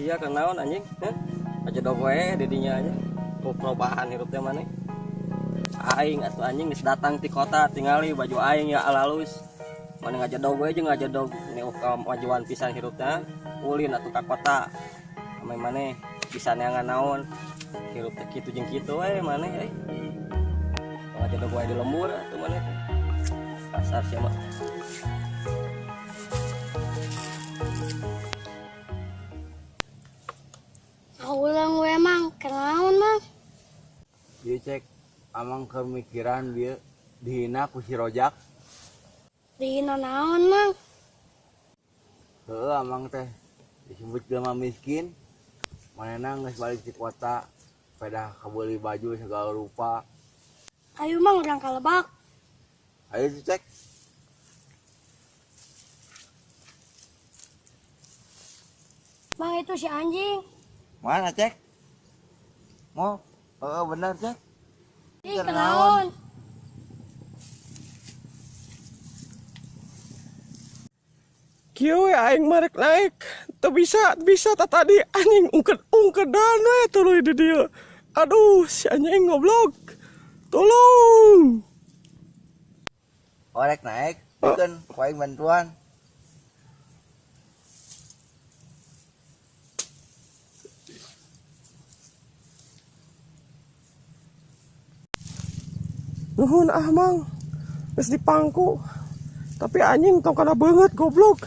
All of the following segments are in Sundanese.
Sia kenaon anjing, heh? Aja dog we di dinya aja. Oh, perubahan hirup teh maneh. Aing atuh anjing geus datang ti kota tingali baju aing ya alalus. Maneh ngajedog we jeung ngajedog ini kemajuan pisan hirup teh. Ulin atuh ka kota. Ame maneh bisa neangan naon. Hirup teh kitu jeung kitu we maneh euy. Ngajedog wae di lembur atuh maneh. Kasar sia mah. Ulang we mang, kenaon mang? Ieu cek amang kemikiran bieu dihina ku si Rojak. Dihina naon mang? Heueuh amang teh disebut jelema miskin. Manehna geus balik ti kota, pedah kabeuli baju segala rupa. Ayo mang urang ka lebak. Ayo cek. Mang itu si anjing. Mana cek? Mau? Oh, benar cek. Ih, kenaon? Kieu we aing marek naik. Teu bisa, bisa ta tadi anjing ungked-ungkedan we tuluy di dieu. Aduh, si anjing goblok. Tolong. Orek naik, bukan ku aing bantuan. Nuhun ah mang, geus dipangku. Tapi anjing tong kana beungeut goblok.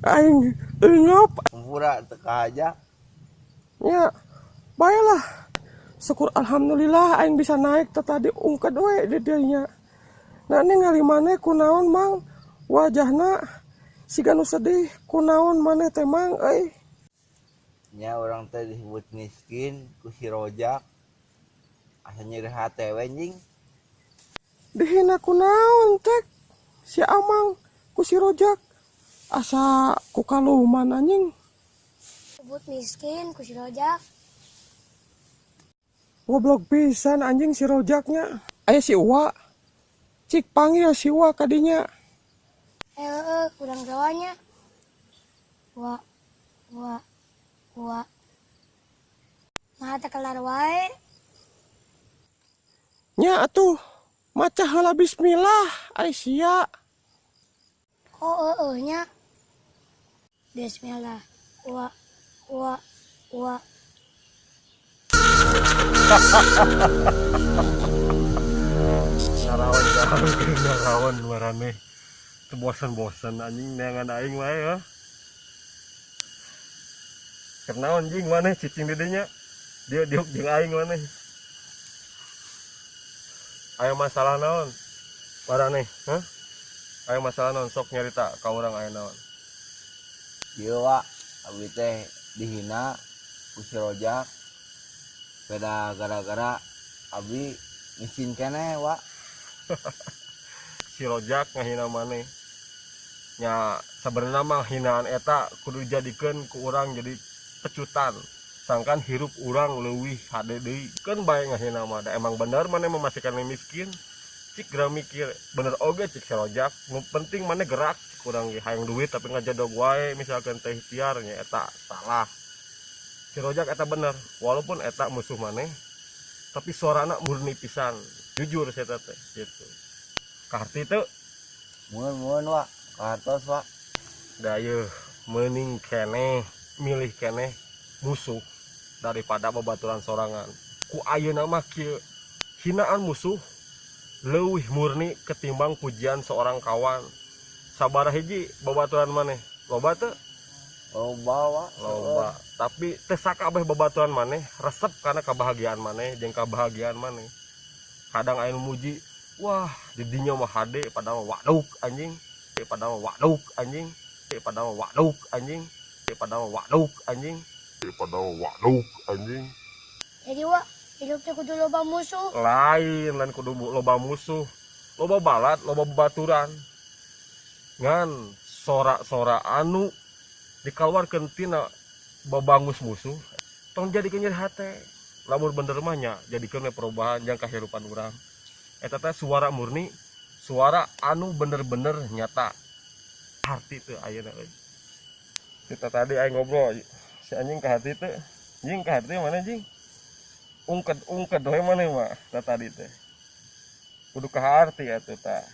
Aing eungap. Hampura teu kahaja. Nya, baelah. Syukur alhamdulillah aing bisa naik teh tadi ungked we di dieu nya. Nah ningali maneh kunaon mang, wajahna siga nu sedih kunaon maneh teh mang euy. Nya urang teh disebut miskin ku si Rojak. Asa nyeri hate we anjing. Dihina kunaon cek si Amang ku si Rojak asa ku kaluman anjing. Sebut miskin ku si Rojak. Goblok pisan anjing si Rojaknya. Aya si Uwa. Cik panggil si Uwa kadinya. Heeh, kurang gawanya. Wa wa wa. Mah teh kelar wae. Nya atuh. Maca heula bismillah, ari sia. Oh, heueuh nya. Bismillah. Wa wa wa. Ngarawan ngarawan maraneh. Teu bosen-bosen anjing neangan aing wae ya. Kenaon jing maneh cicing di dinya. Dia diuk jeung aing maneh. Aya masalah naon? Maraneh, hah? Aya masalah naon sok nyarita ka urang aya naon? Ieu wa, abi teh dihina ku si Rojak. Beda gara-gara abi miskin keneh wa. Si Rojak ngahina maneh. Nya sabenerna mah hinaan eta kudu dijadikeun ku urang jadi pecutan. Sangkan hirup urang leuwih hade deui. Keun bae ngahina mah da emang bener maneh mah masih keneh miskin. Cik geura mikir bener oge cik si Rojak. Nu penting maneh gerak cik urang ge hayang duit tapi ngajedog wae misalkan teh ikhtiar nya eta salah. Si Rojak eta bener walaupun eta musuh maneh tapi suarana murni pisan. Jujur saya teh gitu. Kaharti teu? Mueun-mueun wa, kahartos wa. Da yeuh meuning keneh milih keneh musuh daripada babaturan sorangan. Ku ayeuna mah kieu hinaan musuh leuwih murni ketimbang pujian seorang kawan. Sabaraha hiji babaturan maneh? Loba teu? Loba wa. Loba. Tapi teu sakabeh babaturan maneh resep kana kebahagiaan maneh jeung kebahagiaan maneh. Kadang aya nu muji, wah di dinya mah hade padahal waduk anjing. Padahal waduk anjing. Padahal waduk anjing. Padahal waduk anjing. Padahal waduk anjing. Jadi wa, hidup teh kudu loba musuh. Lain, lain kudu loba musuh. Loba balat, loba babaturan. Ngan sora-sora anu dikaluarkeun tina babangus musuh, tong jadikeun nyeri hate. Lamun bener mah nya jadikeun we perubahan jang kahirupan urang. Eta teh suara murni, suara anu bener-bener nyata. Harti teu ayeuna euy. Kita tadi aing ngobrol Si anjing kaharti teh. Jing kaharti mana jing? Ungked-ungked we maneh mah tah tadi teh. Kudu kaharti atuh tah.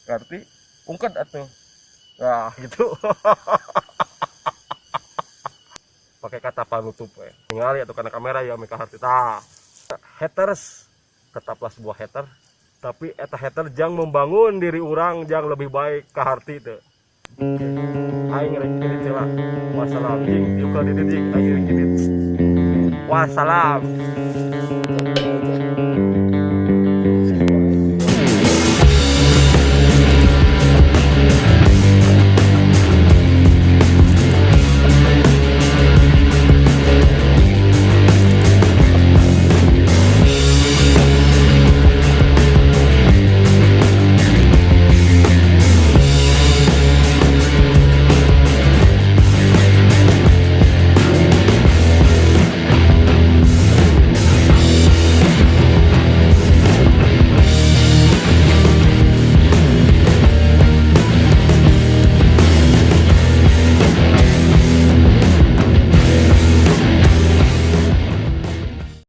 Kaharti ungked atuh. Nah, gitu. Pakai kata panutup we. Ningali atuh kana kamera ya mika harti tah. Haters tetaplah sebuah hater, tapi eta hater jang membangun diri urang jang lebih baik kaharti teh. Aing rek indit heula. Wassalam jing, diuk ka dieu jing, aing rek indit. Wassalam.